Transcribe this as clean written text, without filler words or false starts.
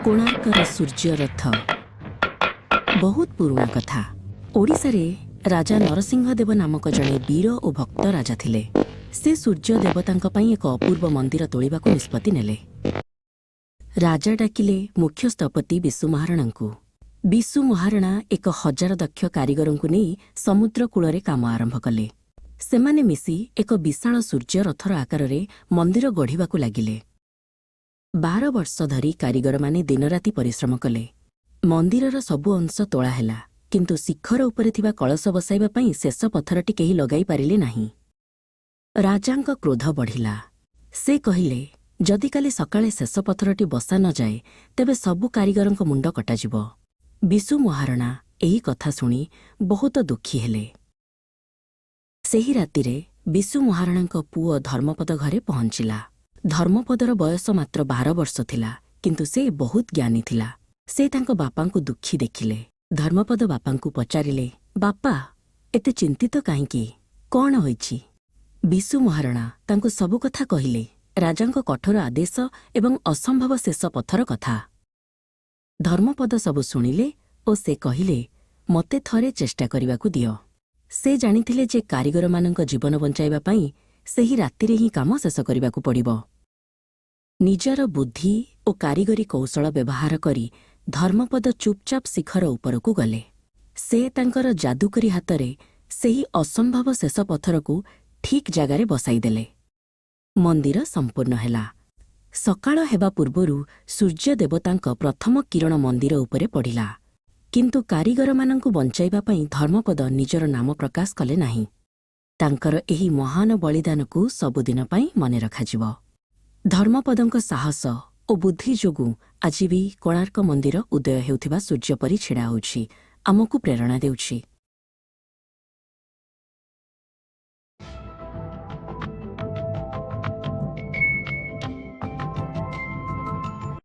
କୋଣାର୍କର ସୂର୍ଯ୍ୟରଥ। ବହୁତ ପୁରୁଣା କଥା। ଓଡ଼ିଶାରେ ରାଜା ନରସିଂହ ଦେବ ନାମକ ଜଣେ ବୀର ଓ ଭକ୍ତ ରାଜା ଥିଲେ। ସେ ସୂର୍ଯ୍ୟ ଦେବତାଙ୍କ ପାଇଁ ଏକ ଅପୂର୍ବ ମନ୍ଦିର ତୋଳିବାକୁ ନିଷ୍ପତ୍ତି ନେଲେ। ରାଜା ଡାକିଲେ ମୁଖ୍ୟ ସ୍ଥପତି ବିଶୁ ମହାରଣାଙ୍କୁ। ବିଶୁ ମହାରଣା 1000 ଦକ୍ଷ କାରିଗରଙ୍କୁ ନେଇ ସମୁଦ୍ର କୂଳରେ କାମ ଆରମ୍ଭ କଲେ। ସେମାନେ ମିଶି ଏକ ବିଶାଳ ସୂର୍ଯ୍ୟ ରଥର ଆକାରରେ ମନ୍ଦିର ଗଢ଼ିବାକୁ ଲାଗିଲେ। 12 ବର୍ଷ ଧରି କାରିଗରମାନେ ଦିନରାତି ପରିଶ୍ରମ କଲେ। ମନ୍ଦିରର ସବୁ ଅଂଶ ତୋଳା ହେଲା, କିନ୍ତୁ ଶିଖର ଉପରେ ଥିବା କଳସ ବସାଇବା ପାଇଁ ଶେଷ ପଥରଟି କେହି ଲଗାଇ ପାରିଲେ ନାହିଁ। ରାଜାଙ୍କ କ୍ରୋଧ ବଢ଼ିଲା। ସେ କହିଲେ, ଯଦି କାଲି ସକାଳେ ଶେଷ ପଥରଟି ବସା ନ ଯାଏ, ତେବେ ସବୁ କାରିଗରଙ୍କ ମୁଣ୍ଡ କଟାଯିବ। ବିଶୁ ମହାରଣା ଏହି କଥା ଶୁଣି ବହୁତ ଦୁଃଖୀ ହେଲେ। ସେହି ରାତିରେ ବିଶୁ ମହାରଣାଙ୍କ ପୁଅ ଧର୍ମପଦ ଘରେ ପହଞ୍ଚିଲା। ଧର୍ମପଦର ବୟସ ମାତ୍ର 12 ବର୍ଷ ଥିଲା, କିନ୍ତୁ ସେ ବହୁତ ଜ୍ଞାନୀ ଥିଲା। ସେ ତାଙ୍କ ବାପାଙ୍କୁ ଦୁଃଖୀ ଦେଖିଲେ। ଧର୍ମପଦ ବାପାଙ୍କୁ ପଚାରିଲେ, "ବାପା, ଏତେ ଚିନ୍ତିତ କାହିଁକି? କଣ ହୋଇଛି?" ବିଶୁ ମହାରଣା ତାଙ୍କୁ ସବୁ କଥା କହିଲେ, ରାଜାଙ୍କ କଠୋର ଆଦେଶ ଏବଂ ଅସମ୍ଭବ ଶେଷ ପଥର କଥା। ଧର୍ମପଦ ସବୁ ଶୁଣିଲେ ଓ ସେ କହିଲେ, "ମୋତେ ଥରେ ଚେଷ୍ଟା କରିବାକୁ ଦିଅ।" ସେ ଜାଣିଥିଲେ ଯେ କାରିଗରମାନଙ୍କ ଜୀବନ ବଞ୍ଚାଇବା ପାଇଁ ସେହି ରାତିରେ ହିଁ କାମ ଶେଷ କରିବାକୁ ପଡ଼ିବ। ନିଜର ବୁଦ୍ଧି ଓ କାରିଗରୀ କୌଶଳ ବ୍ୟବହାର କରି ଧର୍ମପଦ ଚୁପଚାପ ଶିଖର ଉପରକୁ ଗଲେ। ସେ ତାଙ୍କର ଯାଦୁକରୀ ହାତରେ ସେହି ଅସମ୍ଭବ ଶେଷ ପଥରକୁ ଠିକ୍ ଜାଗାରେ ବସାଇଦେଲେ। ମନ୍ଦିର ସମ୍ପୂର୍ଣ୍ଣ ହେଲା। ସକାଳ ହେବା ପୂର୍ବରୁ ସୂର୍ଯ୍ୟ ଦେବତାଙ୍କ ପ୍ରଥମ କିରଣ ମନ୍ଦିର ଉପରେ ପଡ଼ିଲା। କିନ୍ତୁ କାରିଗରମାନଙ୍କୁ ବଞ୍ଚାଇବା ପାଇଁ ଧର୍ମପଦ ନିଜର ନାମ ପ୍ରକାଶ କଲେ ନାହିଁ। ତାଙ୍କର ଏହି ମହାନ ବଳିଦାନକୁ ସବୁଦିନ ପାଇଁ ମନେ ରଖାଯିବ। ଧର୍ମପଦଙ୍କ ସାହସ ଓ ବୁଦ୍ଧି ଯୋଗୁଁ ଆଜି ବି କୋଣାର୍କ ମନ୍ଦିର ଉଦୟ ହେଉଥିବା ସୂର୍ଯ୍ୟ ପରି ଛିଡ଼ା ହେଉଛି, ଆମକୁ ପ୍ରେରଣା ଦେଉଛି।